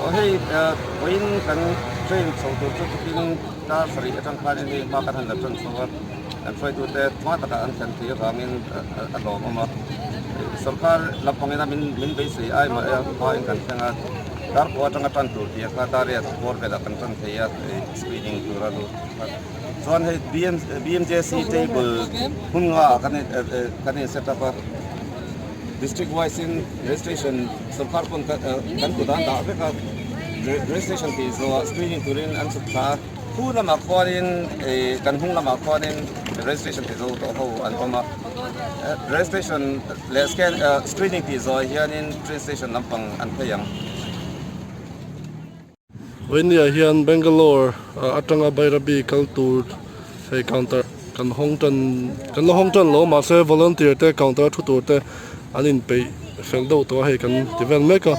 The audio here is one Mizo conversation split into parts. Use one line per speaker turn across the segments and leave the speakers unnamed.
Aw hei vawiin kan train chho tur chu tukin dar sarih atang khanin hei hma kan han la tan chho a, kan hruaitute hma takah an thlen thei avangin a lawmawm a. Sorkar lampangina min min beisei ai mah e hmain kan thleng a, dar pawh atanga tan tur tih kha dar riat bawr velah kan tan thei a screening tura lut kha. Chuan hei BMJC table hmun nga ah kan in set up a, district wise in registration sorkar pawn kan kut an dah vek a, registration tih zawhah screening turin an chhuk thla a, khu lamah khuanin kan hnung lamah khuanin registration tih zo tawh ho an awm a, registration leh scan screening tih zawhah hianin train station lampang an phei ang.
Vawinia hian Bangalore atanga Bairabi kal tur hei counter kan hawng tan kan la hawng tan lo mahse volunteer te counter a thu tur te an inpeih fel deuh tawh a hei kan ti vel mek a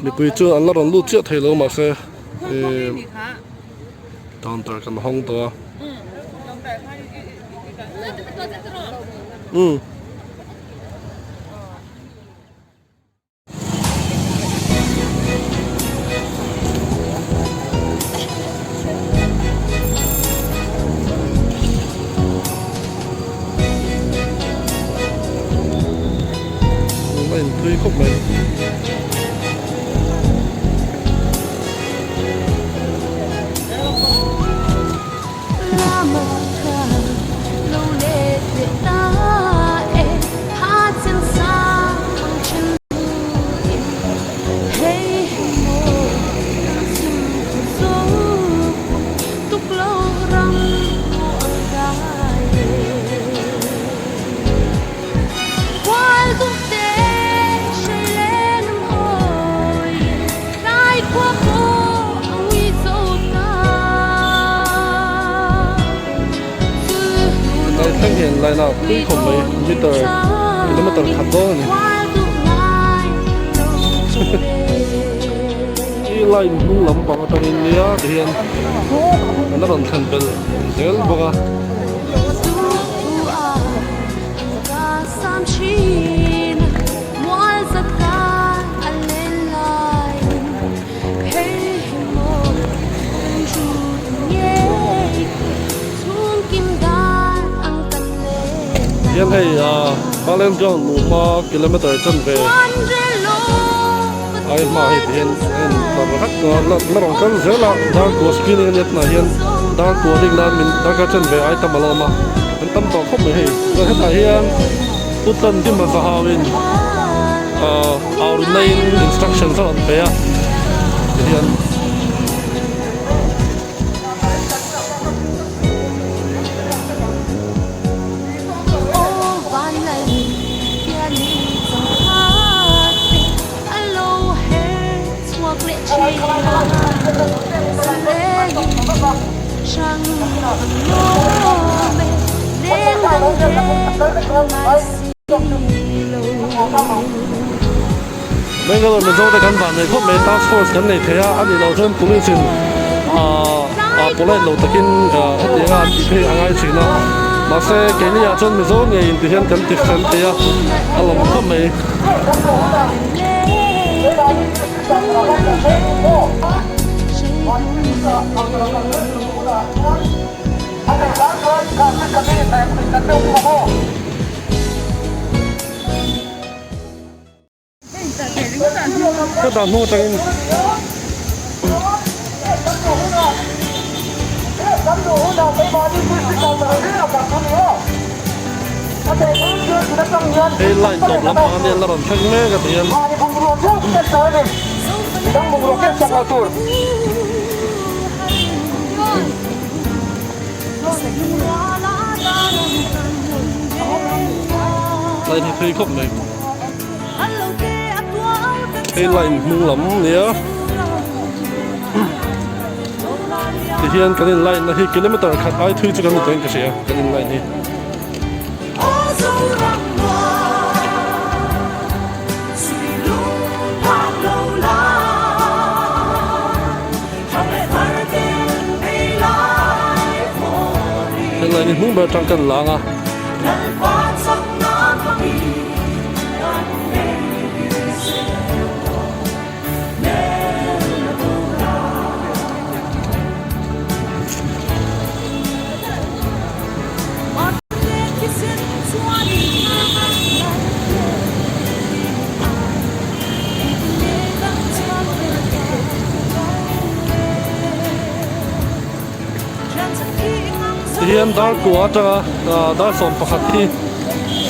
mipui chu an la rawn lut chiah thei lo mahse ihh counter kan hawng tawh a umm. A inthui khawp mai. Lai thleng hian line a pui khawp mai meter kilometer khat dawn a ni. Hi line hnung lampang atangin nia tihian an rawn thlen belh zel bawk a. Hian hei ah Balance Ground luh hma kilometer chanve ai hma hei ti hian a in tlar vek tawh a la rawn kal zel a darkua screening a nia tunah hian darkua rik nan min darkar chanve ai tam a lo awm a an tam tawh khawp mai hei chuan hetah hian Pu Tlantima Zahauin ah aurinna in instructions a rawn pe a tihian. Bangalore Mizo te kan van nei khawp mai task force kan nei thei a a nih loh chuan police in ahh ah polite lo takin ah hetiang a an tih phei a ngai thin a mahse keini ah chuan Mizo ngei in ti hian kan ti fel thei a a lawm khawp mai. Ka dah hnu atangin Hei line tawp lampang ania la rawn thleng mek a ti hian. Line hi thui khawp mai. Hei line hnung lam nia tihian kan in line na hi kilometer khat ai thui chu kan ni tawhin ka hria kan in line hi. Helai ni hnung ber atang kan lang a. Tihian dar kua atanga dar 11 hi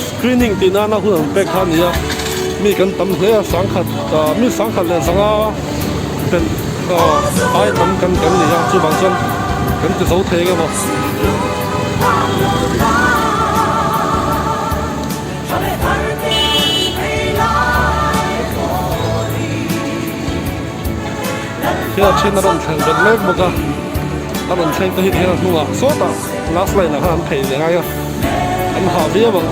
screening tih nana hun an pek kha a ni a, mi kan tam hle a sangkhat mi sangkhat leh zanga belh ai tam kan kan ni a chuvang chuan kan ti zo thei eng emaw. Hian a then a rawn thleng belh mek bawk a, a rawn thleng te hi tihian a hnungah sawtah last line ah khan an phei leh ngai a, an hah viau ang.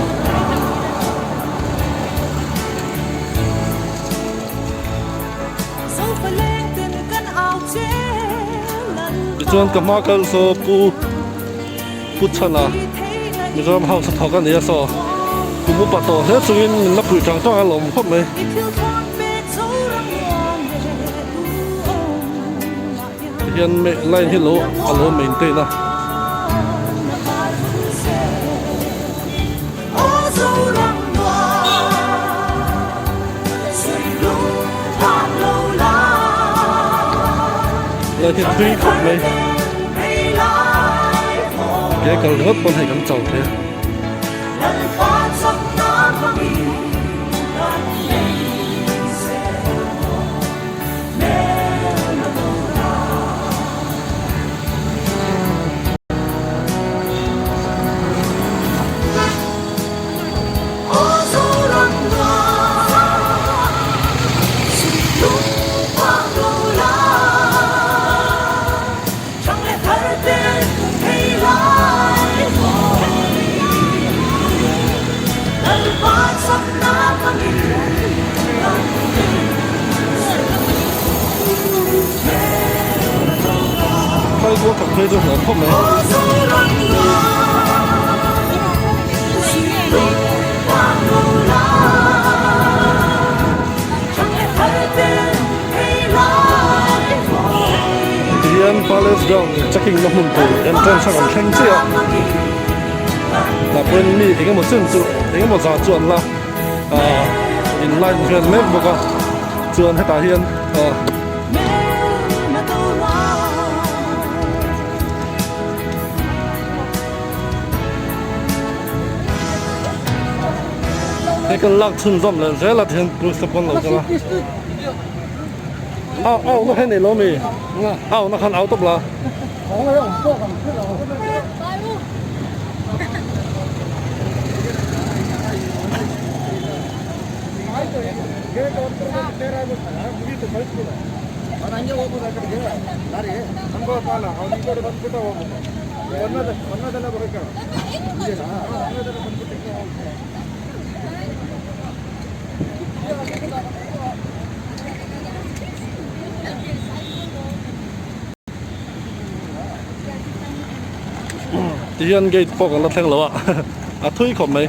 Tichuan ka hma kal saw pu Pu Chhana Mizoram House a thawk a ni a saw kum upa tawh hle chungin min la pui tang tang a lawm khawp mai. Tihian line hi lo a lo maintain a. Line hi thui khawp mai. Ke kal ringawt pawn hei kan chau thei a. Phai kual tak phei chu hlawm khawp mai. Tihian Palace Ground checking na hmun tur entrance a kan thleng chiah a, tah pawhin mi engemaw chen chu engemaw zah chu an la ah in line vel mek bawk a chuan hetah hian ah. Hei kan lak chhunzawm leh zel a tihian police te pawn lo kal a au au na kha nei lo mi au na khan au tawp la. Tihian gate pawh kan la thleng lo a a thui khawp mai.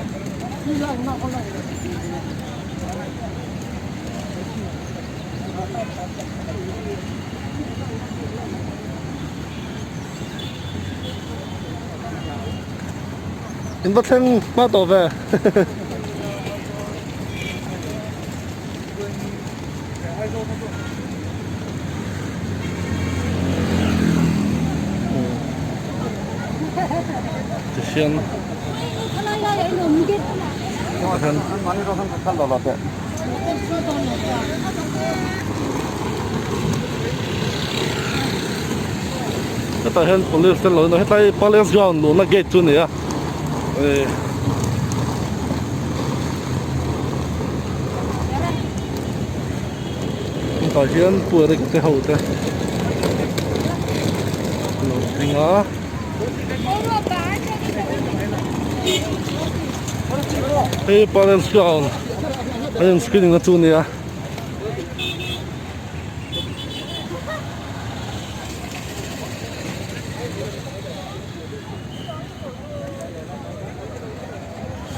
In va thleng hma tawh ve. Tihian Hetah hian police te lo in a hetlai palace ground luhna gate chu a ni a eh hetah hian pu Eric te ho te lo ding a. Hei palace ground a in screening na chu a ni a.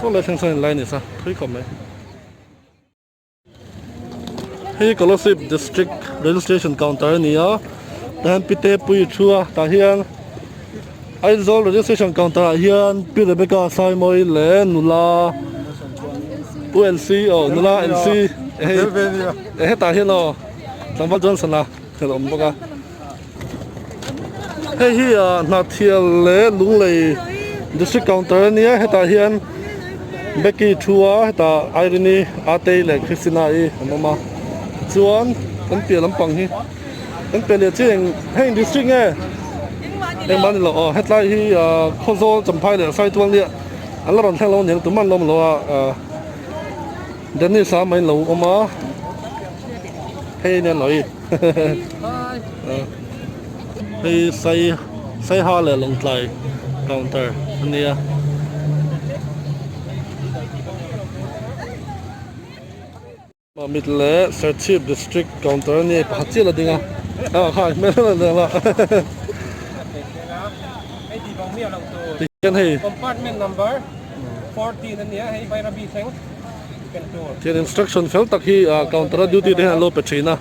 Saw lai thleng sawn in lai ni sa thui khawp mai. Hei Kolasib District Registration Counter a ni a tah hian Pite Pui thu a tah hian Aizawl Registration Counter ah hian Pi Rebecca Saimawi leh nula Pu LC aw nula LC hei hetah hian aw Tlangval Johnson a thil a awm bawk a hei hi ah Hnahthial leh Lunglei. District counter ania hetah hian Becky thu a hetah Irene-i Atei leh Christina-i an awm a chuan kan piah lampang hi kan piah leh chiah eng heng district nge engmah ni lo aw hetlai hi ah Khawzawl Champhai leh Saitual nia an la rawn thleng lo aniang tumah an la awm lo a ah Dennis-a mai an lo awm a hei ania an lawi. Hei sai saiha leh lawngtlai counter a nia. Mamit leh Serchhip district counter a nia pakhat chiah la ding a ah khai hmel la ding la tihian hei
compartment number 14 a nia hei Bairabi thleng.
Thian instruction fel tak hi ah counter a duty te hian an lo pe thin a.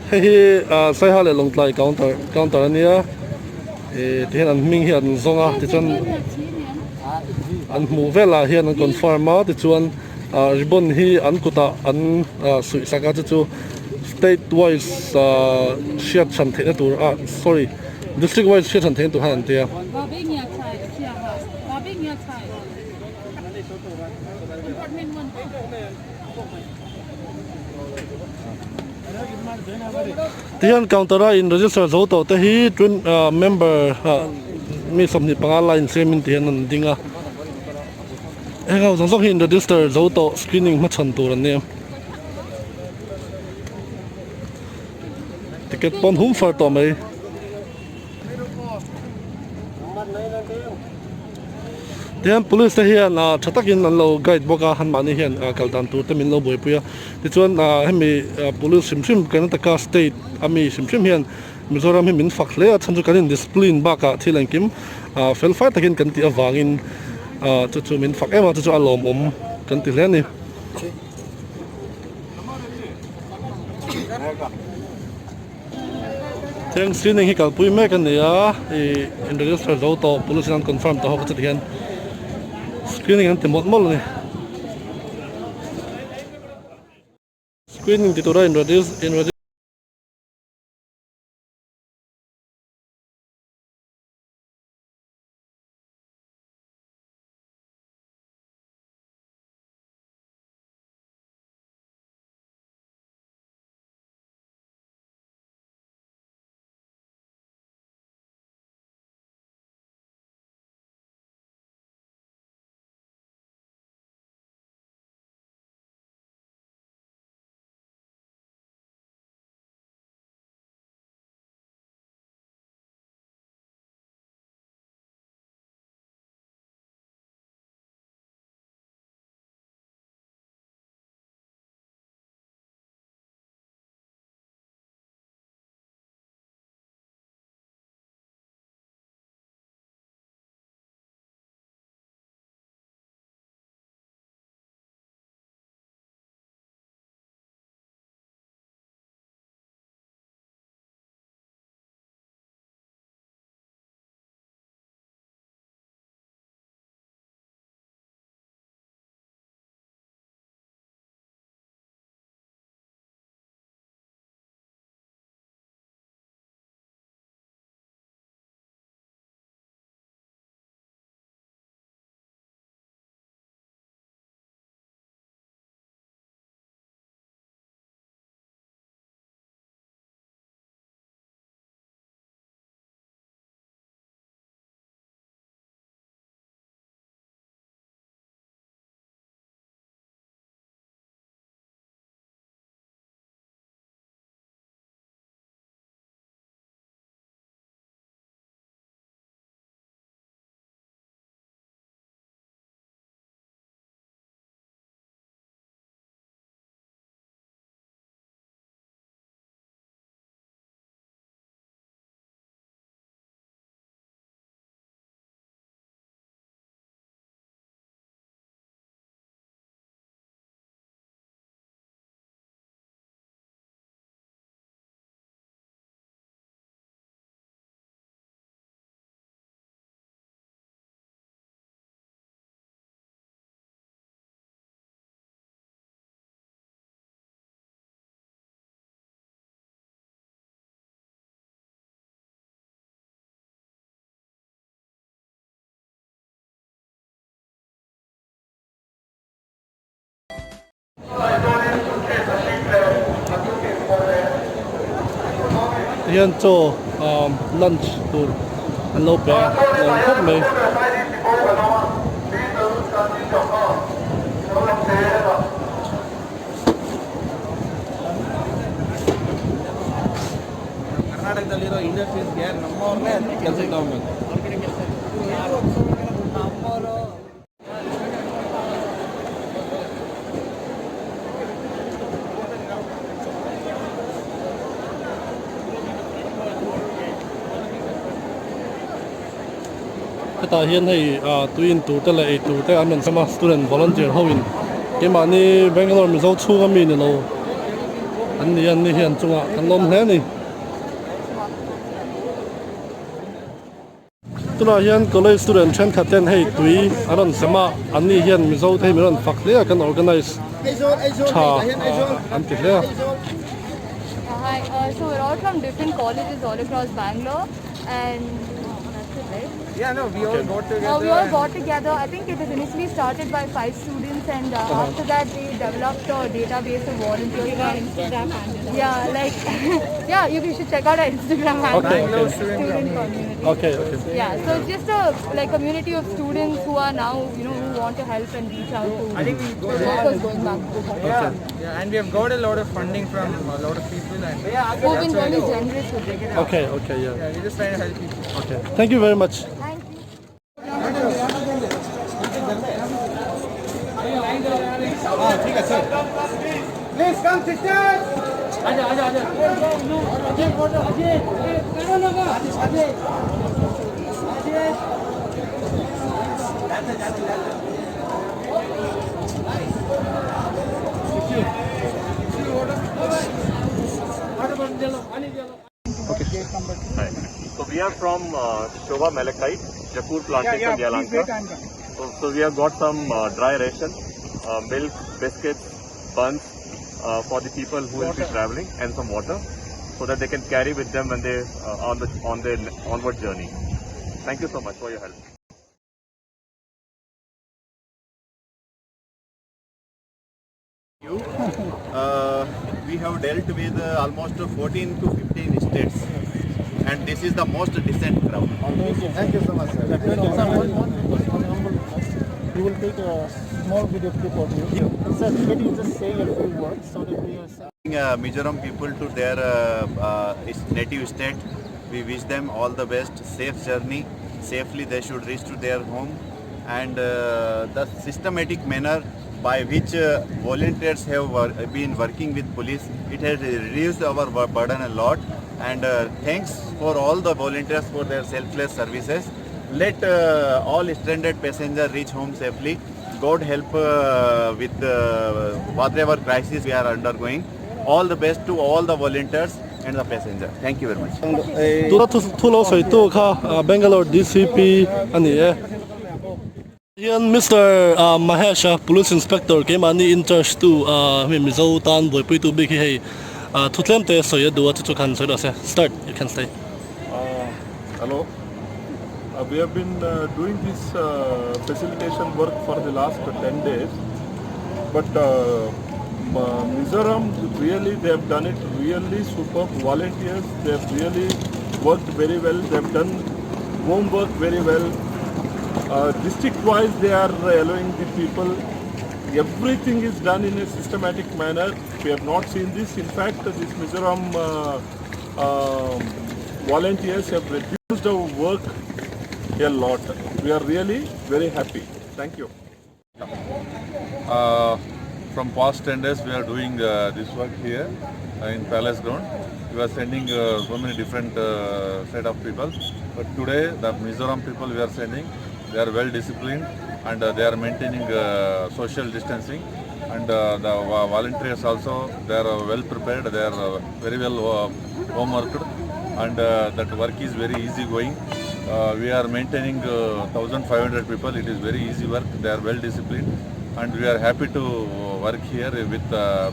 Hei hi ah Saiha leh Lawngtlai counter counter a nia ih ti hian an hming hi an zawng a tichuan an hmuh velah hian an confirm a tichuan ah ribbon hi an kutah an ah suih sak a chu chu state wise ah hriat chhan theihna tur ah sorry. District wise hriat han theng tur khan an tia. Tihian counter a in register zo tawh te hi tun member mi 25 line siamin tihian an ding a. Heng ho zawng zawng hi in register zo tawh screening hmachhawn tur an nia. Ticket pawn hum far tawh mai. Tihian police te hian ah tha takin an lo guide bawk a anmahni hian ah kal dan tur te min lo buaipui a tichuan ah hemi ah police hrim hrim Karnataka state a mi hrim hrim hian Mizoram hi min fak hle a chhan chu kan in discipline bakah thil engkim ah fel fai takin kan tih avangin ah chu chu min fak em a chu chu a lawmawm kan ti hle a ni. Thleng screening hi kalpui mek a ni a ih in register zo tawh police in an confirm tawh ho kha chuti hian screening an ti mawlh mawlh a ni. Screening ti tura in in. Tihian chaw lunch tur an lo pe a nuam khawp mai. Hetah hian hei ah tui in tur te leh ei tur te an rawn sem a student volunteer ho in keimahni Bangalore Mizo chhunga mi ni lo an ni a an ni hian chungah kan lawm hle a ni. Tunah hian college student thenkhat ten hei tui an rawn sem a, an ni hian Mizo te hi min rawn fak hle a, kan organize tha an ti hle a.
Hi, so we're all from different colleges all across Bangalore and that's it, right?
Yeah, no, we all got together.
We all got together. I think it was initially started by 5 students and after that they developed a database of volunteers.
Instagram handle.
Yeah, like, yeah, you should check out our Instagram handle.
Okay, okay.
Student community.
Okay, okay.
Yeah, so it's just a like community of students who are now, you know, who want to help and reach out to
I think we
the workers going back to home.
Yeah, yeah, and we have got a lot of funding from a lot of people and
Who've been really generous with it.
Okay, okay, yeah.
yeah, we're just trying to help people.
Okay. Thank you very much.
Thank you.
Hi. So we are from Shobha Malachite, Jakkur Plantation, Yelahanka. So we have got some dry ration, milk, biscuits, buns for the people who will be traveling, and some water, so that they can carry with them when they on their onward journey. Thank you so much for your help.
You. We have dealt with almost 14 to 15 states, and this is the most decent crowd.
Thank you so much, sir.
We will take a small video clip of you. Sir, can you just say a few words so that we are...
Mizoram people to their native state, we wish them all the best, safe journey, safely they should reach to their home, and the systematic manner by which volunteers have been working with police, it has reduced our burden a lot, and thanks for all the volunteers for their selfless services. Let all stranded passengers reach home safely. God help with whatever crisis we are undergoing. All the best to all the volunteers and the passenger. Thank you very much.
Tuna thu lo sawi tu kha Bangalore DCP a ni e. Hian Mister Mahesh a Police Inspector keimahni in charge tu hemi Mizo tan buaipui tu bik hi hei thu tlem te sawi a duh a chu chu khan sawi rawh se. Start you can say.
Hello. We have been doing this facilitation work for the last 10 days, but Mizoram really they have done it really superb. Volunteers, they have really worked very well. They have done homework very well. District wise they are allowing the people. Everything is done in a systematic manner. We have not seen this. In fact, this Mizoram volunteers have reduced our work a lot. We are really very happy. Thank you.
From past 10 days we are doing this work here in Palace Ground. We are sending so many different set of people, but today the Mizoram people we are sending, they are well disciplined and they are maintaining social distancing, and the volunteers also, they are well prepared, they are very well homeworked, and that work is very easy going. We are maintaining 1,500 people. It is very easy work. They are well disciplined, and we are happy to work here with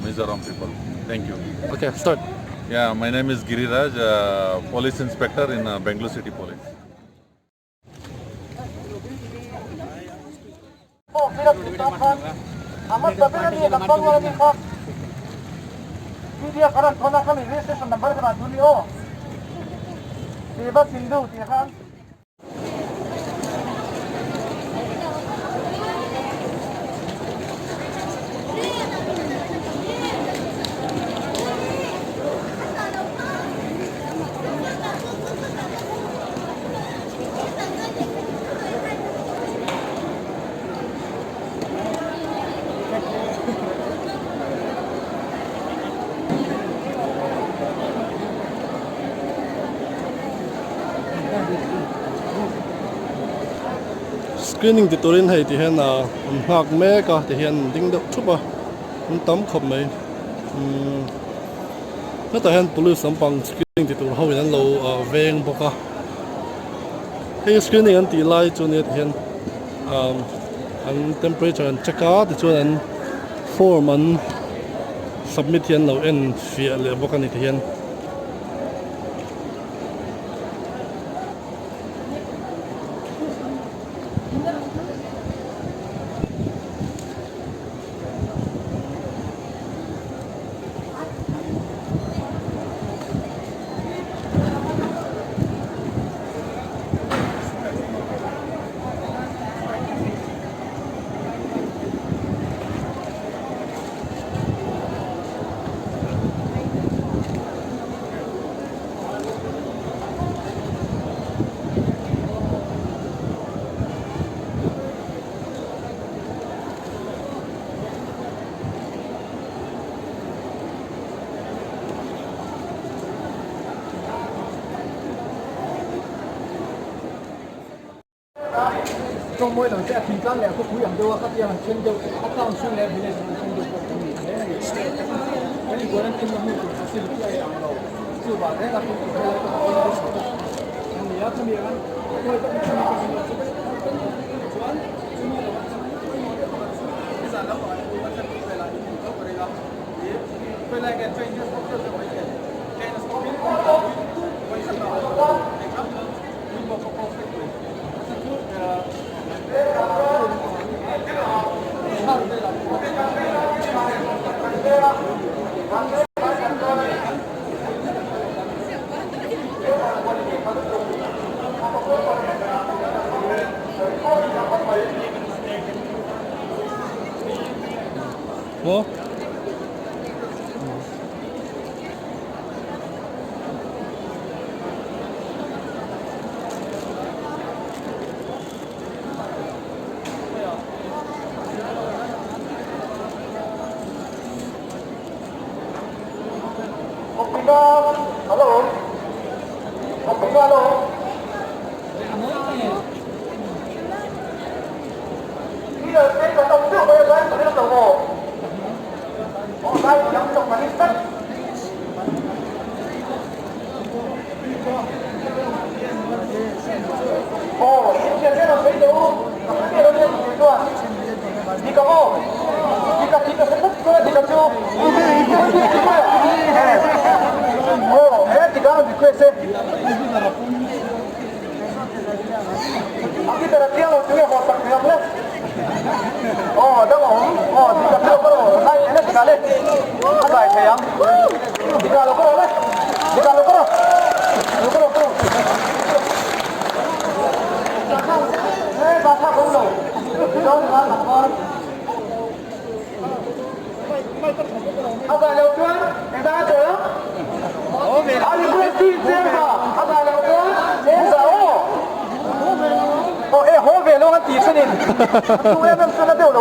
Mizoram people. Thank you.
Okay, start.
Yeah, my name is Giriraj, police inspector in Bangalore City Police.
Siva Sindhu tih khan.
Screening ti turin hei ti hian ah an nghak mek a ti hian an ding deuh thup a an tam khawp mai umm hetah hian police lampang screening ti tur ho in an lo ah veng bawk a hei screening an tih lai chu nia ti hian ah an temperature an check a tichuan an form an submit hi an lo en fiah leh bawk a ni ti hian.
Tawngmawi lam te a thingtlang leh a khawpui ang deuh a khatiang an then deuh a town chhung leh village an then deuh pawh kan ni hle a ni. Kan in quarantine na hmun tur facility a inang lo chuvang reng a fimkhur helai pawh a english bawk an ni a chumi ang khawi tak chumi ka zin lo chu chuan chumi lo a chang pawimawh deuh pakhat chu nizan lampangah hian WhatsApp group velah in hmu tho ka ring a ih khawilai nge train hian stop deuh deuh mai thei train a stop in vawikhat ah a awm eng ram chuan window pawh close vek thei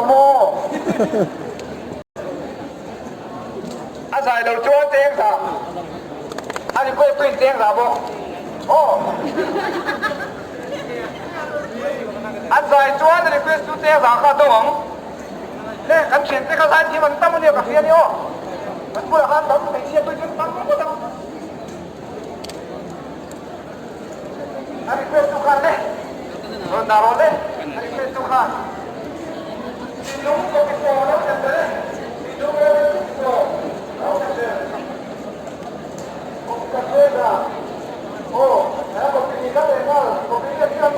Maw?
A zai lo chuan cheng za a request tu in cheng za bawk aw a zai chuan a request tu cheng za kha dawng ang le kan thian te kha zai thiam an tam ania ka hria ni aw kan bulah khan tam hmeichhia pawh chuan tam ngawt ang a request tu khan le rawn dah rawh le a request tu khan thinlung kopi pawh lo nem ber e thinlung kopi pawh lo nem ber kopi ka hre da aw kopi ni ka leh nghal kopi ni a chiang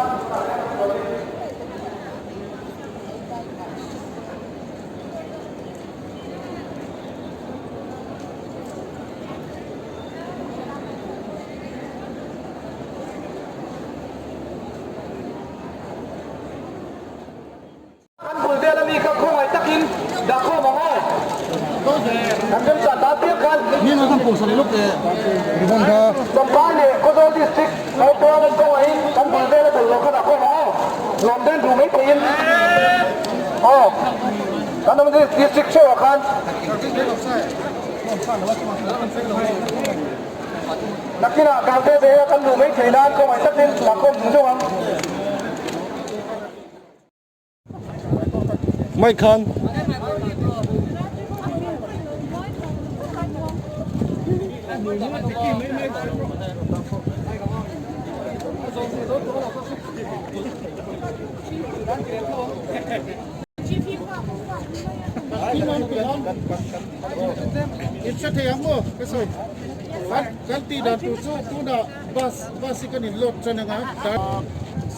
Mike Khan.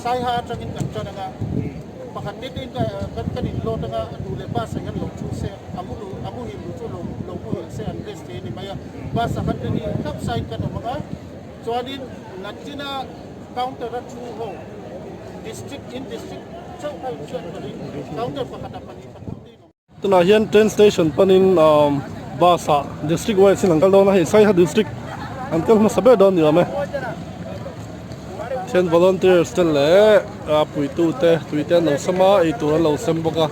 Saiha atangin kan tan anga pakhat te te in kan kan in load anga a duh leh bus ah hian lo thu se a mu a muhil duh chu lo lo muhil se an rest thei a ni mai a bus ah khan ready thlap side kan awm anga chuanin nachina counter a thu ho district in district chauh kha inhriat turin counter pakhat ah pahnih pathum te in awm.
Tunah hian train station panin bus ah district wise in an kal dawn a, hei Saiha district an kal hmasa ber dawn ni awm e. Thian volunteers te leh a puitu te tui te an lo sem a, eitur an lo sem bawk a.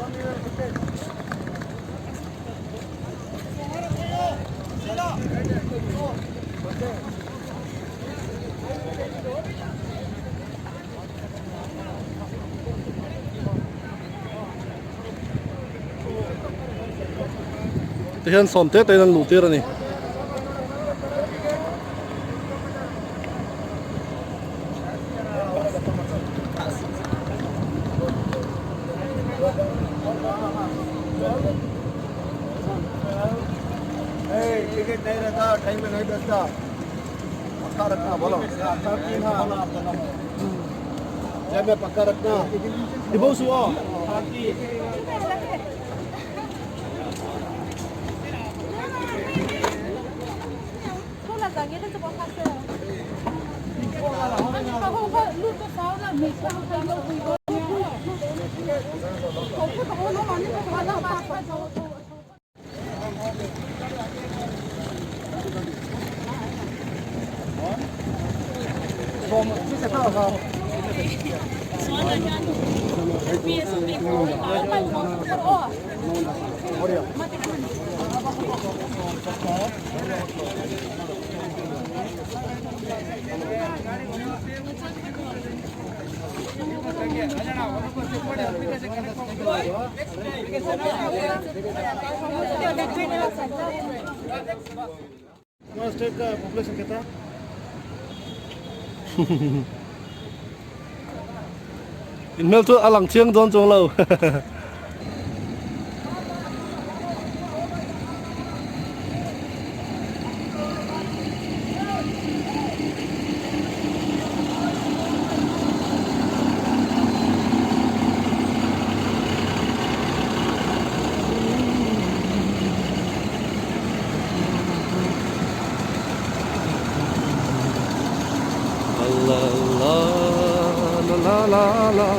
Ti hian sawm te te in an luh tir a ni. In hmel chu a lang chiang dawn chuang lo. La la la la la la.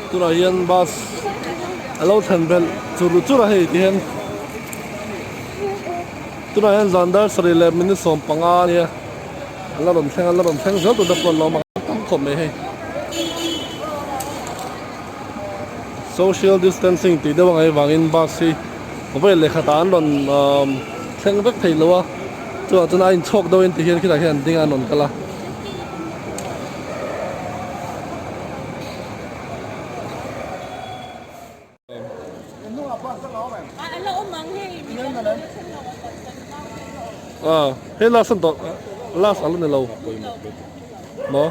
Tunah hian bus a lo thlen belh chur chur a hei ti hian tunah hian zan dar sarih leh minute 15 a nia an la rawn thleng a la rawn thleng zel tur te pawh an lo awm a tam khawp mai hei social distancing tih deuh a ngaih vangin bus hi vawi leh khatah an rawn umm thleng vek thei lo a chuvang chuan a inchhawk deuhin ti hian khitah hian an ding a an rawn kal a. Ah, hei last an tawh last alo ni lo maw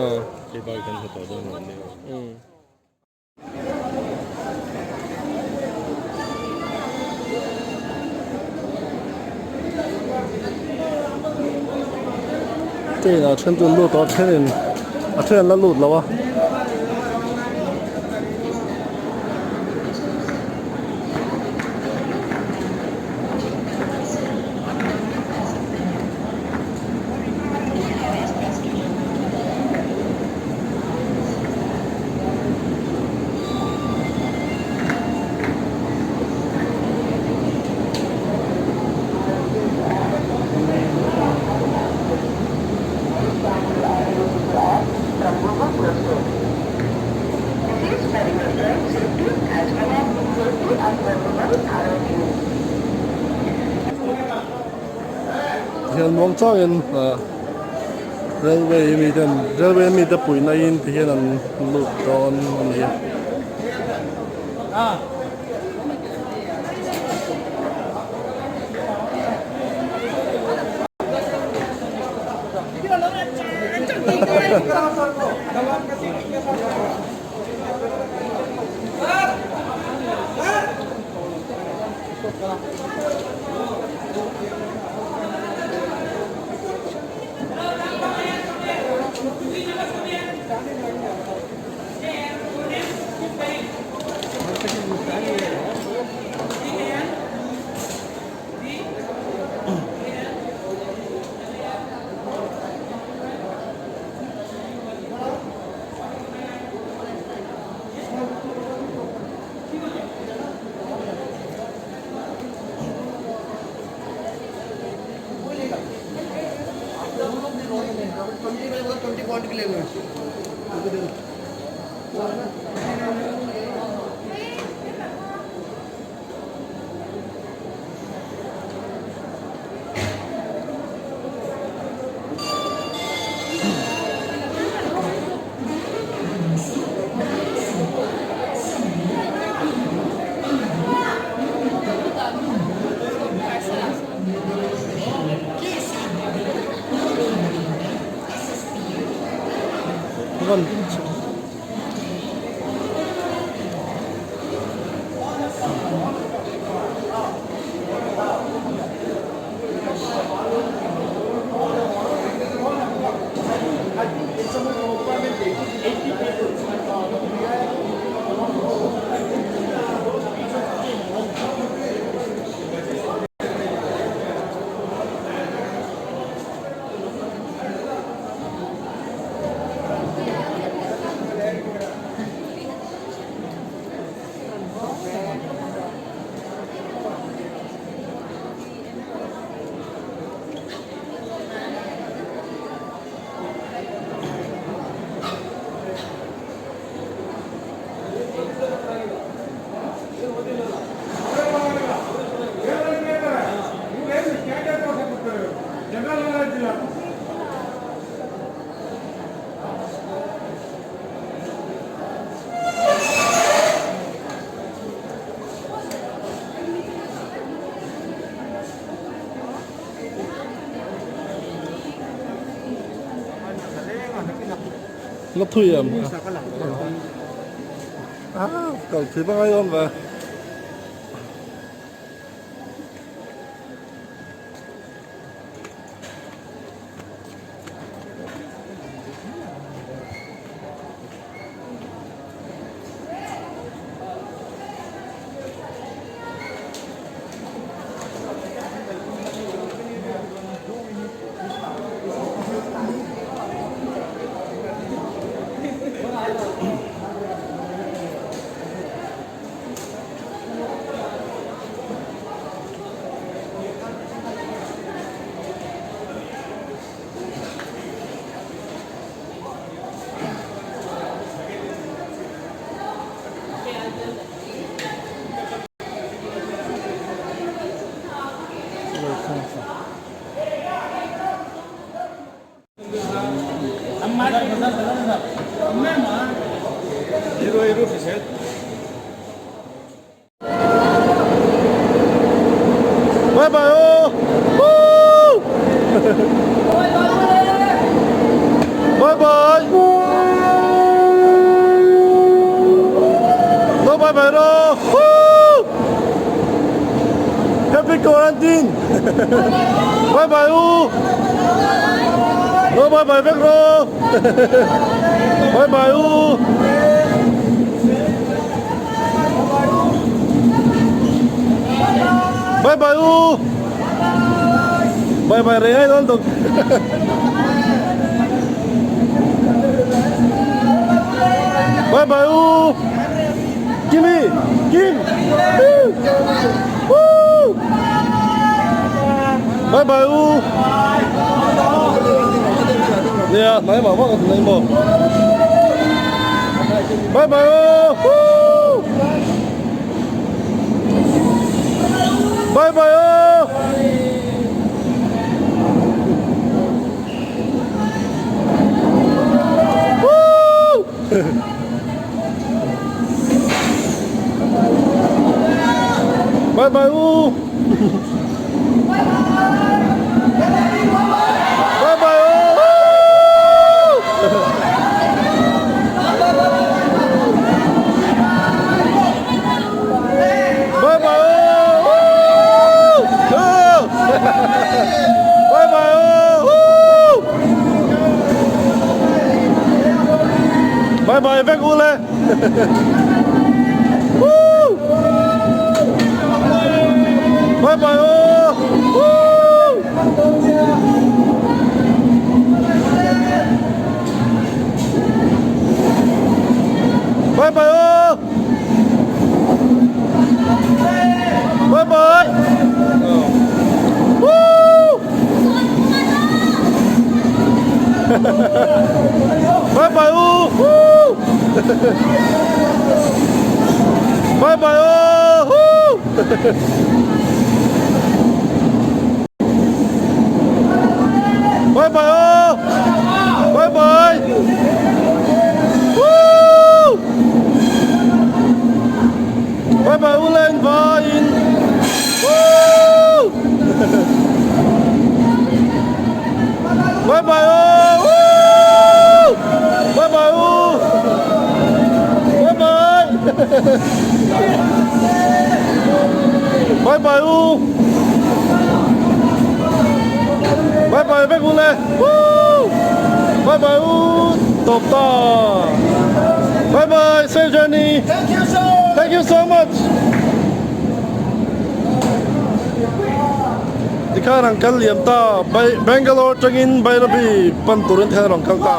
ah Train ah then chu an lut a thenin a then an la lut lo a. Hian muang changin ah railway mi ten railway mi te puihna in ti hian an lut dawn a ni a. La thui em a kal thui vang ai awm ve. Bye bye aw Woo Bye bye No bye bye rawh Woo Happy quarantine Bye bye u No bye bye vek rawh Bye bye u Bye bye u Bye bye rei ai dawn tuk Bye bye u Kimi Kim Woo Bye bye u Nia nai mah vak a ti nai maw Bye bye aw Woo Bye bye aw Woo Bye bye u Bye bye u Bye bye u Bye bye u Bye bye vek u le Bye bye aw Bye bye aw Bye bye Bye bye u Bye bye aw Bye bye aw Bye bye Bye bye u len vain Bye bye aw Bye bye u Bye bye Bye bye u Bye bye vek u le Bye bye u Tawp ta Bye bye safe journey Thank you sir Thank you so much Tikhan an kal liam ta Bangalore atangin Bairabi pan turin tikhan a rawn kal ta.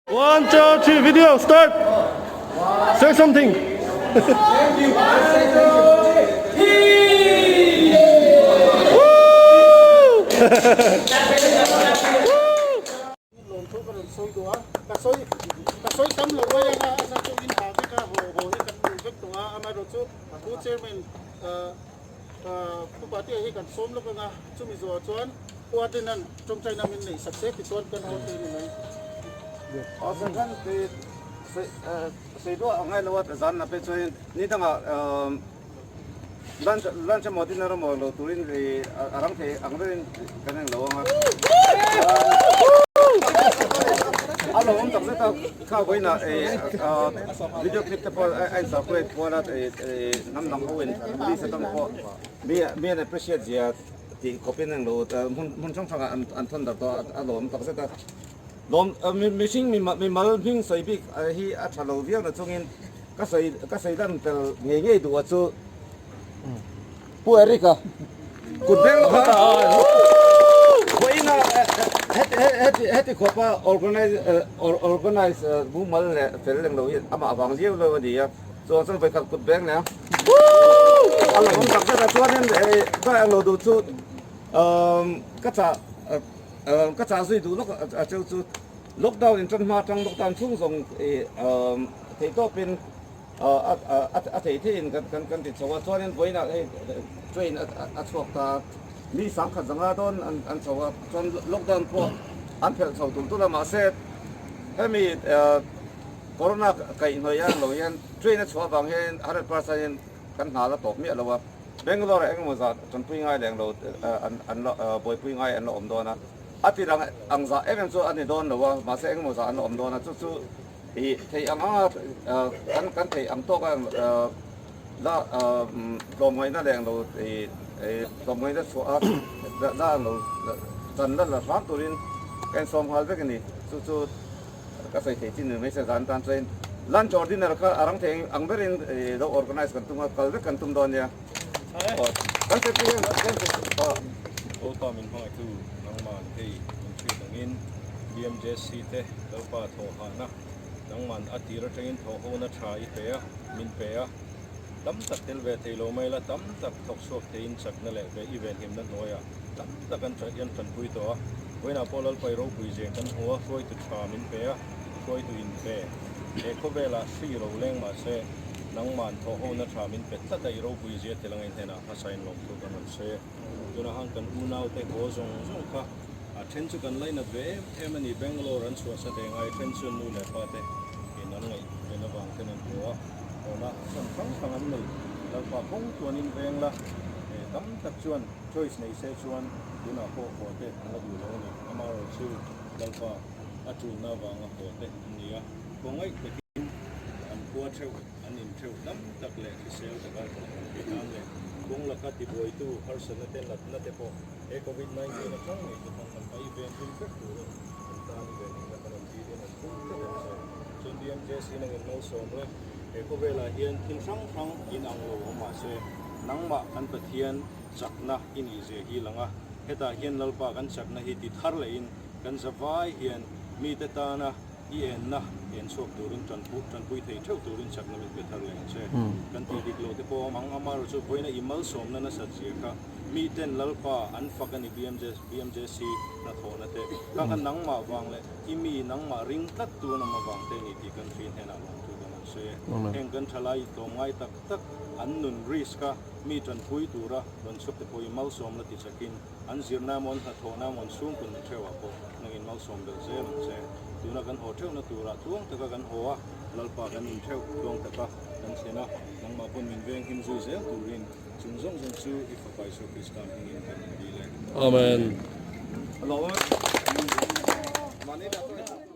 One, two, three, video, start! Say something!
Lawmthu ka rawn sawi duh a, ka sawi ka sawi tam lo mai anga a chhan chu in ha vek a, haw haw hi kan duh vek tawh a, amaherawhchu Pu Chairman Pu Patea hi kan sawm lawk anga chumi zawhah chuan Pu Ardenan tawngtaina min neih sak se tichuan kan haw thei ni mai.
Aw Sanghan ti sawi duah ang ngai lo a zan na pe chuan ni dangah Lunch lunch emaw dinner emaw lo turin ri a rang thei ang deuhin kan eng lo ang a. A lo awm tak zet a kha vawiinah video clip te pawh a in circulate kual a hnam dang ho in police atang pawh mi mi an appreciate zia tih khawpin eng lo hmun hmun hrang hrangah an thawn darh tawh a a lo awm tak zet a. Lawm mihring mimal hming sawi bik hi a tha lo viau na chungin ka sawi ka sawi dan tel ngei ngei duh a chu Pu Eric a kut beng lawk a vawiin a heti heti khawp a organize organize mumal leh fel leng lo hi amah vang viau lo a ni a chuan chuan vawikhat kut beng leh a a lo awm tak zet a chuanin ka englo duh chu ka chah. Ka chah zui duh lawk a cheu chu. Lockdown in tan hma atang lockdown chhung zawng theihtawpin a thei theiin kan ti chho a, chuanin vawiinah hei train a chhuak ta mi sangkhat zanga dawn an chho a, chuan lockdown pawh an phelh chho tul tul a, mahse hemi corona kaihhnawih a lo hian train a chhuah avang hian 100% in kan hna la tawp miah lo a, Bangalore ah engemaw zat tanpui ngai leng lo an la buaipui ngai an la awm dawn a, a tir ang ang zah em em chu a ni dawn lo a, mahse engemaw zah an la awm dawn a, chu chu ih theih ang anga kan kan theih ang tawk a la tlawmngaihna leng lo ih tlawmngaihna chhuah a la ang lo chan la la hram turin ka insawm nghal vek a ni, chu chu. Ka sawi thei chin ni mai se zan tan chuan lunch or dinner kha a rang thei ang berin lo organize kan tum a, kal vek kan tum dawn nia. Kan se pui kan se
Lalpa min hmangaihtu nangman hei min hriat angin BMJC te Lalpa thawhhahna nangman a tir atangin thawhhona tha i pe a, min pe a, tam tak tel ve thei lo mai la, tam tak thawk chhuak theiin chakna leh ve i venhimna hnuaiah tam tak an an tanpui tawh a, vawiinah pawh Lalpai ropui zia kan hmu a, hruaitu tha min pe a, hruaitu in pe. He khawvelah hri ro leng mah se, nangmahn thawhhona tha min pe tlat a, i ropui zia tel angaih hnenah hmasain lawmthu kan rawn sawi a. Tunah khan kan unaute haw zawng zawng kha a then chu kan lainat ve em em a ni, Bangalore an chhuahsa ve ngai, then chuan nu leh pa te in an ngaih ven avang ten an haw a, hawnah chan hrang hrang an nei, Lalpa kawng tuanin veng la, tam tak chuan Choice nei se chuan tunah pawh haw te an la duh lo a ni. Amaherawh chu Lalpa a tulna avanga haw te an ni a, khawngaih takin an khua theuh, an in theuh tam tak leh hrisel taka an thei nan leh kawng laka tibuaitu harsatna te natna te pawh he Covid 19 atang ngei te khan Lalpa i ven hlim vek turin an tan i ven hlimna kan rawn dilin an pum tlat ang che. Chuan BMJC nangin malsawm la, he khawvelah hian thil hrang hrang inang lo awm mahse, Nangmah kan Pathian chakna i nih zia hi lang a, hetah hian Lalpa kan chakna hi ti thar lehin kan zavai hian mite tana i enna en chhuak turin tanpui tanpui thei theuh turin chakna min pe thar leh ang che. Kan tih dik loh te pawh awm ang, amaherawh chu vawiina i malsawmna nasat zia kha miten Lalpa an fak a ni BMJC hnathawhna te kha kha nangmah vang leh i mi nangmah ring tlat tu an awm avang te a ni tih kan hriat hnenah lawmthu kan rawn sawi e. Heng kan thalai tlawmngai tak tak an nun risk a mi tanpui tura rawn chhuak te pawhin malsawm la ti chakin an zirna emaw an hnathawhna emaw an chhungkun na theuhah pawh nangin malsawm belh zel ang che. Tuna kan haw theuhna turah tluang taka kan haw a, Lalpa kan in theuh tluang taka kan thlen a, nangmah pawn min veng him zui zel turin chung zawng zawng chu i Fapa Isua Krista hmingin kan in dil e.
Amen.
Amen.